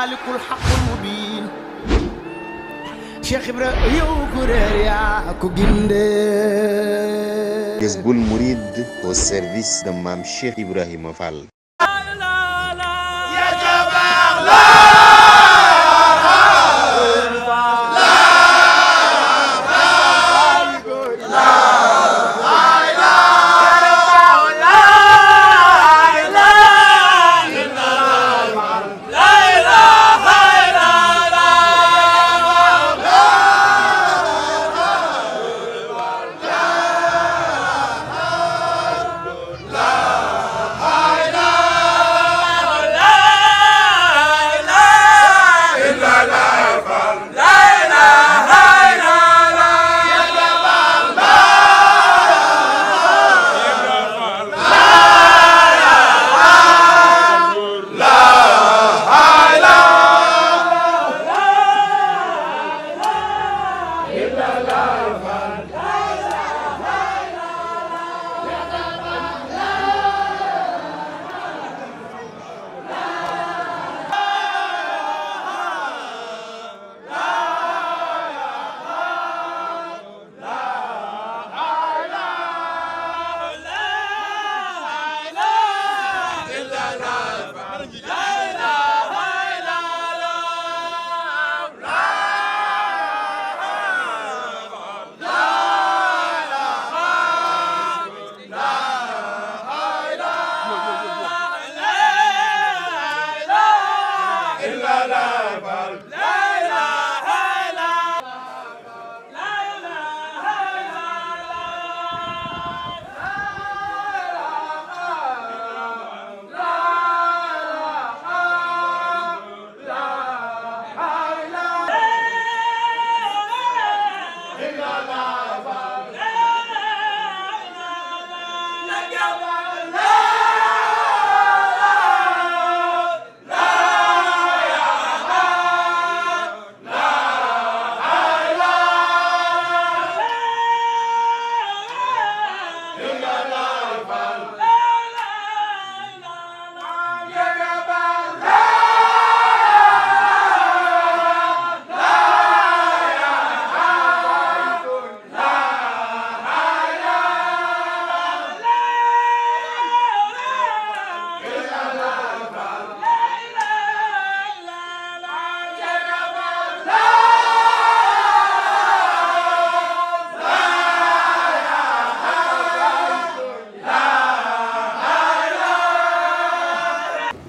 المالك الحق المبين شيخ إبراهيم يوكرر يا كوجندي Jazboul Mouride au service de Mame Cheikh Ibrahima Fall.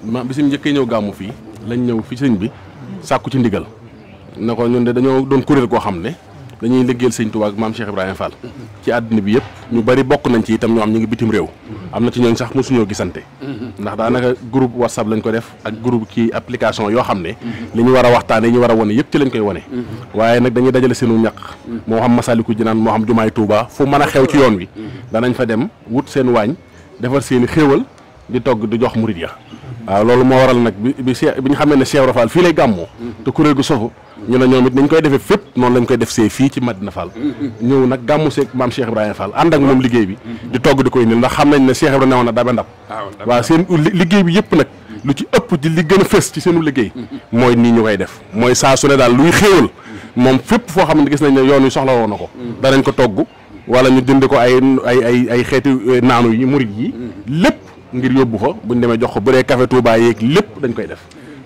ma bisim njëkkee ñëw gàmmu fii lañ ñëw fi sëñ bi sàkku ci ndigal na ko ñun de dañoo doon kuréel koo xam ne dañuy liggéeyal sëñ Tuubaa ak maam Cheikh Ibrahima Fall ci àddina bi yëpp ñu bari bokk nañ ci itam ñoo am ñu ngi bitim réew am na ci ñooñ sax mosuñoo gisante ndax daanaka groupe WhatsApp lañ ko def ak groupe kii application yoo xam ne li ñu war a waxtaane ñu war a wane yëpp ci lañ koy wane waaye nag dañuy dajale seenu ñaq moo xam Masaalikul Jinaan moo xam jumaay Tuubaa fu mën a xew ci yoon wi danañ fa dem wut seen waañ defar seeni xéewal di togg di jox murid ya waaw loolu moo waral nag bi ñu xamee ne Cheikh Ibra Fall fii lay gàmmoo te kuréel gu sofu ñu ne ñoom it nañ koy defee fépp noonu lañ koy def see fii ci Madina Fall ñëw nag gàmmu seeg maam Cheikh Ibrahima Fall ànd ak moom liggéey bi di togg di koy indil ndax xam nañ ne Cheikh Ibra newoon na dabe ndab waaw seen liggéey bi yëpp nag lu ci ëpp di li gën a fës ci seenu liggéey mooy nii ñu koy def mooy saa su ne daal luy xéewal moom fépp foo xam ne gis nañ ne yoon wi soxla woon na ko danañ ko togg wala ñu jënd ko ay xeeti naanu yi murid yi lépp ngir yóbbu fa buñ demee jox ko bu dee café Touba yeeg lépp dañ koy def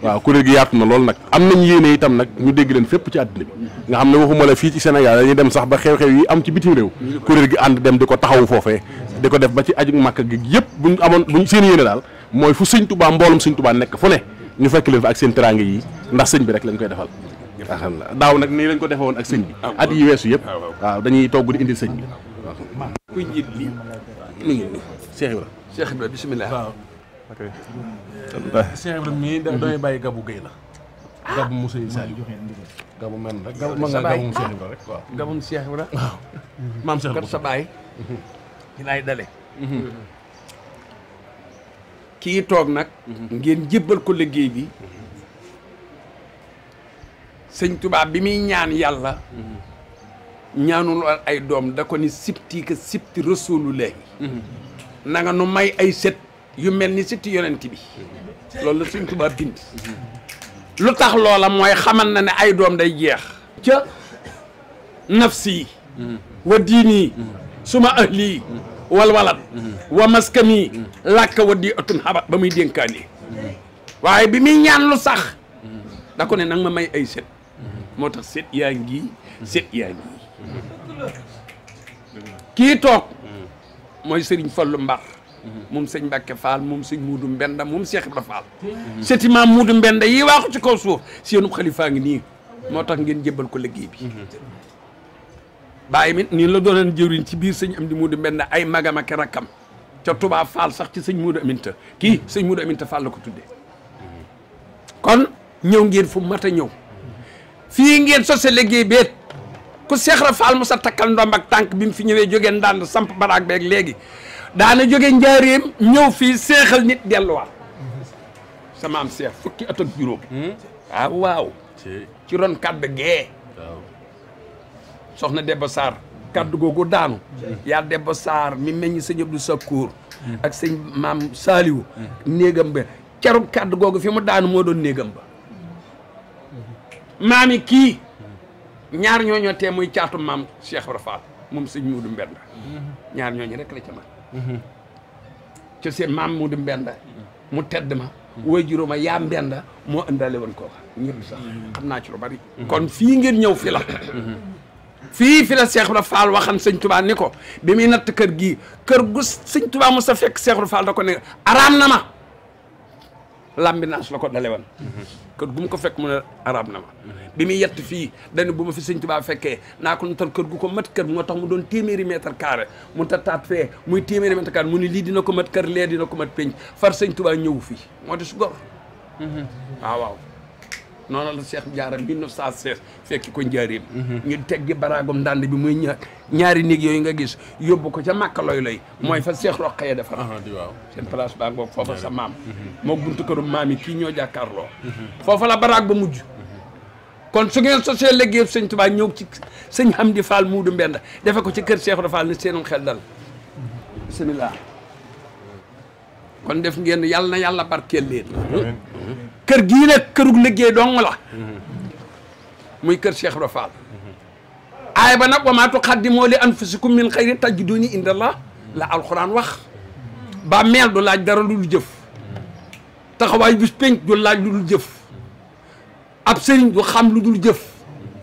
waaw kuréel gi yaatu na lool nag am nañ yéene itam nag ñu dégg leen fépp ci àddina bi nga xam ne waxuma la fii ci Sénégal dañuy dem sax ba xew-xew yi am ci bitim réew kuréel gi ànd dem di ko taxawu foofee di ko def ba ci aju Makka gi yëpp buñ seen yéene daal mooy fu sëñ Touba mboolum sëñ Touba nekk fu ne ñu fekk leen fa ak seen teraanga yi ndax sëñ bi rek lañ koy defal alhamdulilah daaw nag nii lañ ko defe woon ak sëñ bi at yi weesu yëpp waaw dañuy togg di indil sëñ bi waaw kuy njiit li mi ngi Cheikh Ibra Cheikh Ibra bisimilah. waaw ok Cheikh Ibra mii damay bàyyi Gabu Gueye la Gabu Moussa Saliou Gabu men rek Gabu ma nga Gabu Cheikh Ibra rek waaw Gabu Cheikh Ibra waaw maam Cheikh kat sa baay ci laay dale kii toog nag ngeen jébbal ko liggéey bi sëñ Tuubaa bi muy ñaan yàlla ñaanul ay doom da ko ni sibti ka sibti rasulullahi na nga nu may ay sët yu mel ni sëti yonent bi loolu la sëñ Tuubaa bind lu tax loola mooy xamal na ne ay doom day jeex ca nafsi wa diini suma ahli wal walad wa maskani làkka wa di atun xabat ba muy dénkaane waaye bi muy ñaan lu sax da ko ne nag ma may ay sët moo tax sët yaa ngi sët yaa ngi kii toog mooy Serigne Fallou Mbar moom sëñ Mbacke Fall moom sëñ Muudu Mbenda moom Cheikh Ibra Fall sëti maam Muudu Mbenda yi waaxu ci kaw suuf seenub xalifaa ngi nii moo tax ngeen jébbal ko liggéey bi bàyyi mit nii la doonan jëwriñ ci biir sëñ Amdi Muudu Mbenda ay magam ak rakkam ca Touba Fall sax ci sëñ Muudu Aminta kii sëñ Muudu Aminta Fall la ko tuddee kon ñëw ngeen fu mat a ñëw fii ngeen sose liggéey beet ku Cheikh Ibra Fall mu sa takkal ndomb ak tànk bi mu fi ñëwee jógee ndànd samp baraag beeg léegi daana jóge njaareem ñëw fii seexal nit delluwaat sama am seex fukki at ak juróom waaw ci ron kaddu gee soxna Debba Sarr kaddu googu daanu yaa Debba Sarr mi meññ sëñ Abdou Sakkour ak sëñ maam Saliou néegam ba carub kaddu googu fi mu daanu moo doon néegam ba maami kii ñaar ñooñoo tee muy caatu maam Cheikh Ibra Fall moom sëñ Muudu Mbenda ñaar ñooñu rek la ca man ca seen maam Muudu Mbenda mu tedd ma way juróoma yaa Mbenda moo ëndale woon kooka ñëpp sax xam naa ci lu bari kon fii ngeen ñëw fi la fii la Cheikh Ibra Fall waxan sëñ Touba ni ko bi muy natt kër gii kër gu sëñ Touba mos a fekk Cheikh Ibra Fall da ko ne araam na ma lambinaas la ko dale woon kër gu mu ko fekk mu ne araam na ma bi muy yett fii dañu bu ma fi sëñ Touba fekkee naa ko natal kër gu ko mat kër moo tax mu doon téeméeri mètre carré mu taat fee muy téeméeri mètre carré mu ni lii dina ko mat kër lee dina ko mat penc far sëñ Touba ñëw fii moo di su gor waaw noonu la Cheikh Diarra 1916 fekki ko njaareem ñu teggi baraagum ndànd bi muy ñaari néeg yooyu nga gis yóbbu ko ca Màkka loy mooy fa Cheikh Roqaya defar seen place baa ngoog foofa sa maam moo buntu kërum maam yi kii ñoo jàkkaarloo foofa la baraag ba mujj kon su ngeen sosee liggéey sëñ Touba ñëw ci sëñ Hamdi Fall Muudu Mbenda defe ko ci kër Cheikh Ibra Fall ni seenum xel dal bismillah kon def ngeen yàlla na yàlla barkeel leen kër gii nag kërug liggéey dong la muy kër Cheikh Ibra Fall aay ba nag wa maa tuqaddimu li anfusikum min xayrin tajiduuni inda Allah la alxuraan wax ba meel du laaj dara lu dul jëf taxawaay bis penc du laaj lu dul jëf ab sëriñ du xam lu dul jëf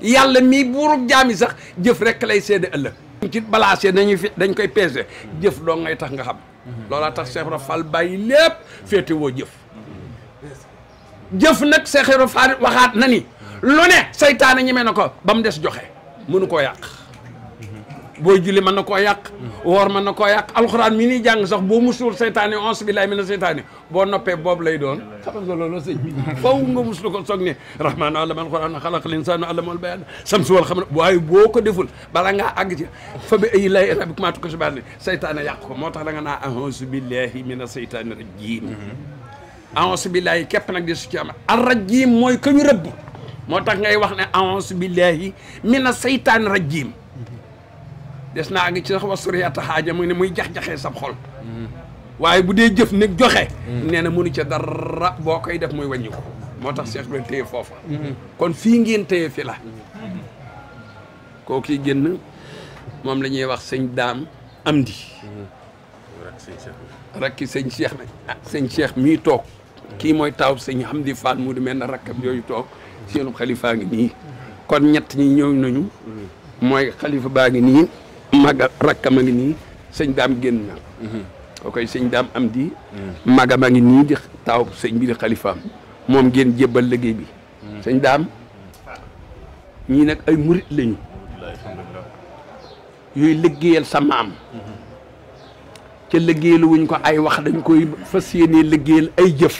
yàlla mii buurub jaami sax jëf rek lay seede ëllëg ci balaasee dañ koy peese jëf doo ngay tax nga xam loolaa tax Cheikh Ibra Fall bàyyi lépp féete woo jëf jëf nag Cheikh Ibra Fall waxaat na ni lu ne saytaane ñeme na ko ba mu des joxe mënu koo yàq booy julli mën na koo yàq woor mën na koo yàq alxuraan mi ni jàng sax boo musul saytaane ons billahi mina saytaane boo noppee boobu lay doon xam nga loolu sëñ bi faw nga muslu ko soog ne rahmaanu allama alxuraan xalaqal insaana allamahu bayaan samsu wal xamar waaye boo ko deful bala ngaa àgg ci fa bi ay lay rabbikumaa tukazzibaan saytaane yàq ko moo tax da nga naa auzu billahi mina saytaani rajiim auzu billahi képp nag di su ci am ar-rajiim mooy ka ñu rëbb moo tax ngay wax ne auzu billahi mina saytaani rajiim des naa ngi ci sax wa suriyata xaaja mu ne muy jax-jaxee sab xol waaye bu dee jëf nag joxe nee na mënu ca dara boo koy def muy wàññi ko moo tax Cheikh Ibrahima téye foofa kon fii ngeen téye fi la koo kii génn moom la ñuy wax sëñ Daam Amdi rakki sëñ Cheikh nag sëñ Cheikh mii toog kii mooy taaw sëñ Hamdi Fall mu di mel ne rakkam yooyu toog seenu xalifaa ngi nii kon ñett ñi ñëw nañu mooy xalifa baa ngi nii maga rakkam a ngi nii sëñ Daam génn na koo koy sëñ Daam Amdi magam a ngi nii di taaw sëñ bi di xalifaam moom ngeen jébbal liggéey bi sëñ Daam ñii nag ay murit lañu yooyu liggéeyal sa maam ca liggéeyalu wuñ ko ay wax dañ koy fas yéenee liggéeyal ay jëf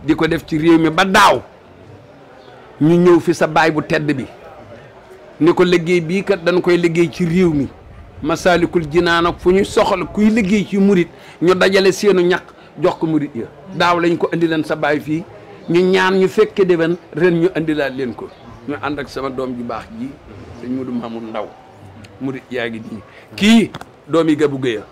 di ko def ci réew mi ba daaw ñu ñëw fi sa baay bu tedd bi ni ko liggéey bii kat dañ koy liggéey ci réew mi Masaalikul Jinaan ak fu ñu soxla kuy liggéey ci murit ñu dajale seenu ñaq jox ko murit ya daaw lañ ko andi leen sa baay fii ñu ñaan ñu fekke déwén ren ñu andilaat leen ko ñu ànd ak sama doom ju baax ji sëñ Mudu Mamoun Ndaw murit yaa ngi nii kii doom yi Gabu Géya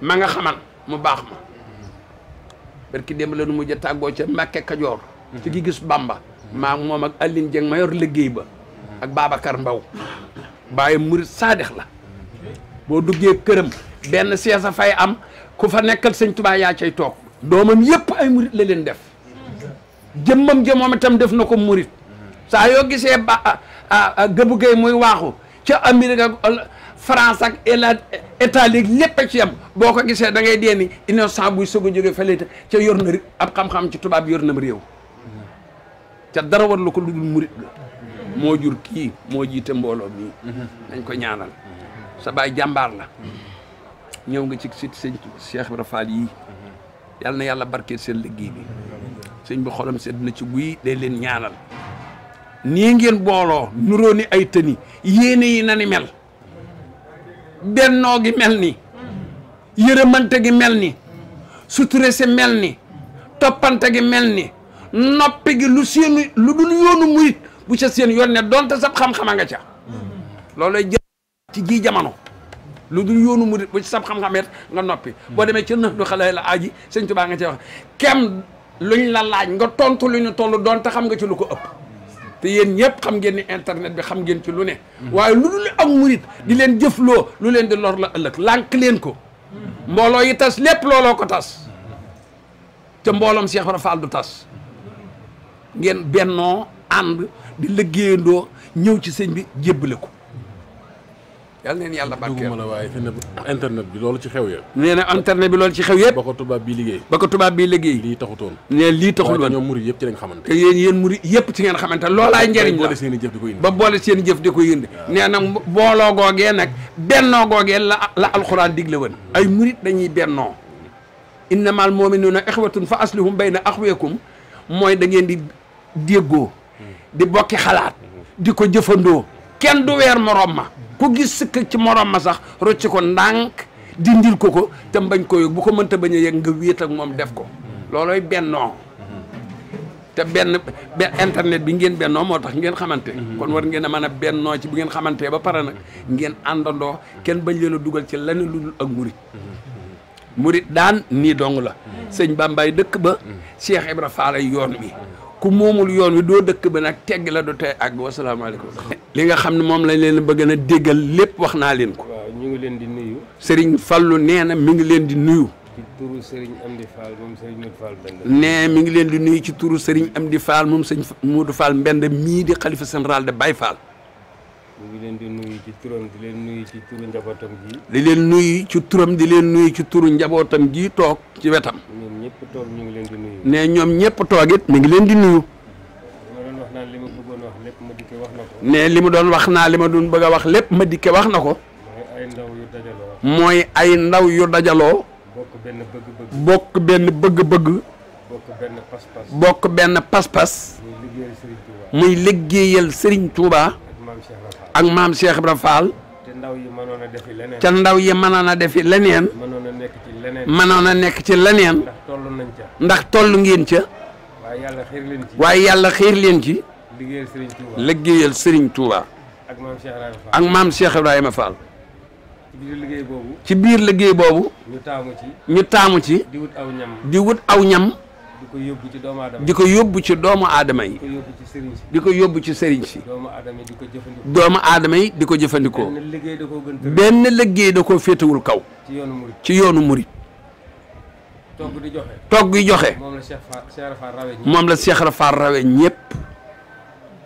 ma nga xaman mu baax ma barki démb la nu mujj a tàggoo ca Mbàkke Kajoor ci gi gis Bamba maa moom ak Aline Dieng ma yor liggéey ba ak Babacar Mbaw bàyyi murit saadix la boo duggee këram benn seesa fay am ku fa nekkal sëñ Tuubaa yaa cay toog doomam yëpp ay murit la leen def jëmmam jëmoom itam def na ko murit saa yoo gisee Gëbu Gay muy waaxu ca Amérique ak France ak Italie lépp a ci am boo ko gisee da ngay dee ni innocent buy soog a jógee fële ca yor na ab xam-xam ci tubaab yor na réew ca dara war lu ko lu dul murit la moo jur kii moo jiite mbooloo mii nañ ko ñaanal sa baay jàmbaar la ñëw nga ci sit sëñ Cheikh Ibra Fall yii yàlla na yàlla barkeel seen liggéey bi sëñ bi xolam sedd na ci guy day leen ñaanal nii ngeen booloo nuroo ni ay tëni yéene yi na ni mel bennoo gi mel ni yërëmante gi mel ni suture si mel ni toppante gi mel ni noppi gi lu seenu lu dul yoonu murit bu ca seen yoon ne donte sab xam-xama nga ca loolay jë ci ji jamono lu dul yoonu murit bu ci sab xam-xameet nga noppi boo demee ci nax du xale la aji sëñ Tuubaa nga ci wax kem luñ la laaj nga tontu lu ñu toll donte xam nga ci lu ko ëpp te yéen ñëpp xam ngeen ni internet bi xam ngeen ci lu ne waaye lu dul ak murit di leen jëfloo lu leen di lor la ëllëg lànk leen ko mbooloo yi tas lépp looloo ko tas te mbooloom Cheikh Ibra Fall du tas ngeen bennoo ànd di liggéeyandoo ñëw ci sëñ bi jébbale ko yal neen yàlla barkeel duguma la waaye fi ne internet bi loolu ci xew ya nee na internet bi loolu ci xew yëpp ba ko tubaab bi liggéey ba ko tubaab bi liggéey lii taxutoon ne lii taxul woon ñoom murid yëpp ci lañ xamante te yéen murid yëpp ci ngeen xamante loolaay njëriñ la boole seen i jëf di ko indi ba boole seen i jëf di ko indi nee na booloo googee nag bennoo googee la alxuraan digle woon ay murid dañuy bennoo innamal mu'minuuna ixwatun fa aslihum bayna axwaykum mooy da ngeen di déggoo di bokki xalaat di ko jëfandoo kenn du weer morom ma ku gis sëkk ci morom ma sax rocci ko ndànk dindil ko te bañ ko yëg bu ko mënta bañ a yëg nga wéet ak moom def ko loolooy bennoo te benn internet bi ngeen bennoo moo tax ngeen xamante kon war ngeen a mën a bennoo ci bu ngeen xamantee ba pare nag ngeen àndandoo kenn bañ leen a dugal ci leneen lu dul ak murit murit daan nii dong la sëñ Bambaay dëkk ba Cheikh Ibra Fall ay yoon wi ku moomul yoon wi doo dëkk ba nag tegg la du tey àgg wasalaamaaleykum li nga xam ne moom lañ leen bëgg na déggal lépp wax naa leen ko waaw ñu ngi leen di nuyu Serigne Fallou nee na mi ngi leen di nuyu ci turu Serigne Amdi Fall moom Serigne Modou Fall Mbend nee mi ngi leen di nuyu ci turu Serigne Amdi Fall moom sëñ Modou Fall Mbend mii di xalifa général de Baye Fall ñu ngi leen di nuyu ci turam di leen nuyu ci turu njabootam gi di leen nuyu ci turam di leen nuyu ci turu njabootam gi toog ci wetam ñoom ñëpp toog ñu ngi leen di nuyu ne ñoom ñëpp toog it mi ngi leen di nuyu ma doon wax naan li ma bëggoon wax lépp ma dikke wax na ko ne li mu doon wax naa li ma doon bëgg a wax lépp ma dikke wax na ko mooy ay ndaw yu dajaloo mooy ay ndaw yu dajaloo bokk benn bëgg-bëgg bokk benn bëgg-bëgg bokk benn pas-pas bokk benn pas-pas muy liggéeyal Serigne Touba muy liggéeyal Serigne Touba ak maam Cheikh Ibra Fall ak maam Cheikh Ibra Fall te ndaw yi mënoon a defi leneen ca ndaw yi mënoon a defi leneen mënoon a nekk ci leneen mënoon a nekk ci leneen ndax toll nañ ca ndax toll ngeen ca waaye yàlla xiir leen ci waaye yàlla xiir leen ci liggéeyal Serigne Touba liggéeyal Serigne Touba ak maam Cheikh Ibrahima Fall ak maam Cheikh Ibrahima Fall ci biir liggéey boobu ci biir liggéey boobu ñu taamu ci ci di wut aw ñam di wut aw ñam di ko yóbbu ci doomu aadama di ko yóbbu ci doomu aadama yi di ko yóbbu ci sëriñ si di ko yóbbu ci sëriñ si doomu aadama yi di ko jëfandikoo doomu aadama yi di ko jëfandikoo benn liggéey da koo gën tëral benn liggéey da koo féetewul kaw ci yoonu murid ci yoonu murit togg di joxe togg yi joxe moom la Cheikh Fall rawe ñi moom la Cheikh Ibra Fall rawe ñëpp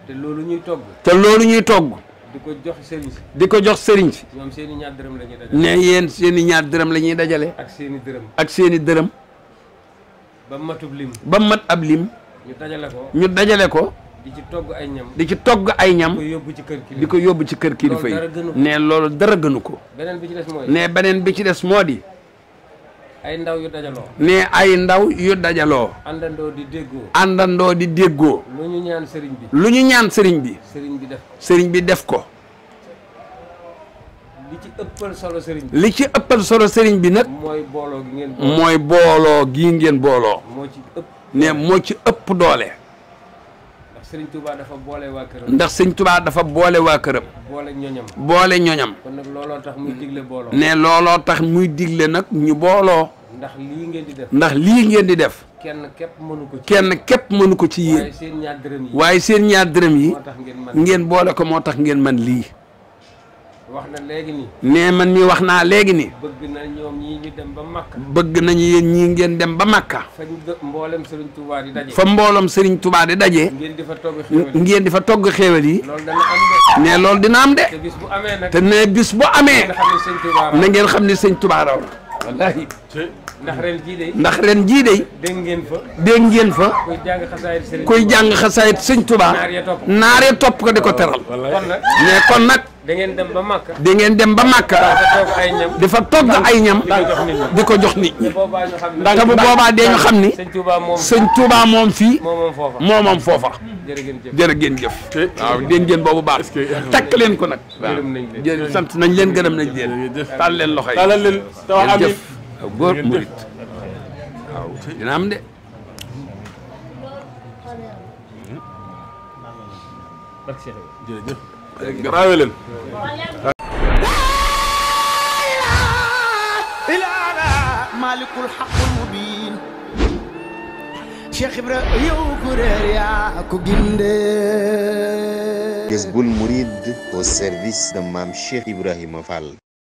te loolu ñuy togg te loolu ñuy togg di ko jox sëriñ si di ko jox sëriñ si ñoom seen i ñaar dërëm la ñuy dajale ne yéen seen i ñaar dërëm la ñuy dajale ak seen i dërëm ak seen i dërëm ba matub lim ba mat ab lim ñu dajale ko ñu dajale ko di ci togg ay ñam di ci togg ay ñam di ko yóbbu ci kër kilifa di ko yóbbu ci kër kilifa yi Loolu dara gënu ko. ne loolu dara gënu ko beneen bi ci des mooy ne beneen bi ci des moo di ay ndaw yu dajaloo ne ay ndaw yu dajaloo àndandoo di déggoo àndandoo di déggoo lu ñu ñaan sëriñ bi lu ñu ñaan sëriñ bi sëriñ bi def ko sëriñ bi def ko li ci ëppal solo sëriñ bi li ci ëppal solo sëriñ bi nag mooy booloo gi ngeen booloo mooy booloo gii ngeen booloo moo ci ëpp ne moo ci ëpp doole ndax sëriñ Touba dafa boole waa këram ndax sëñ Tuubaa dafa boole waa këram boole ñoñam boole ñoñam kon nag looloo tax muy digle booloo ne looloo tax muy digle nag ñu booloo ndax lii ngeen di def ndax lii ngeen di def kenn képp mënu ko ci. kenn képp mënu ko ci yéen. waaye seen ñaar dërëm yi. waaye seen ñaar dërëm yi. moo tax ngeen man ngeen boole ko moo tax ngeen man lii. wax na léegi ni. nee man mi wax naa léegi ni. bëgg na ñoom ñii ñu dem ba Makka. bëgg nañu yéen ñii ngeen dem ba Makka. fa mboolem Serigne Touba di daje. fa mbooloom Serigne Touba di daje. ngeen di fa togg xéewal yi. ngeen di fa togg xéewal yi. loolu dana am de. ne loolu dina am de. te bis bu amee nag. te ne bis bu amee. nga xam ne Serigne Touba na ngeen xam ne sëñ Touba raw na. wallaahi. ndax ren jii de. ndax ren jii de. dégg ngeen fa. dégg ngeen fa. kuy jàng xasaayid Serigne. kuy jàng xasaayid sëñ Touba. naaree topp ko di ko teral. kon nag. mais kon nag. da ngeen dem ba Makka. da ngeen dem ba Makka. di fa togg ay ñam. di ko jox nit ñi. te bu boobaa dee ñu xam ni. sëñ Touba moom fii. moo moom foofa. jërë ngeen jëf. waaw dégg ngeen boobu baax. takk leen ko nag. waaw jërëjëf sant nañ leen gërëm nañ leen. taal leen loxo yi. taalal leen taw jërëjëf góor murit waaw dina am de. jërëjëf garaawe leen ilaala malikul haqqul mubin Cheikh Ibra yow ku réer yaa ko ginde Jazboul Mouride au service de Mame Cheikh Ibrahima Fall.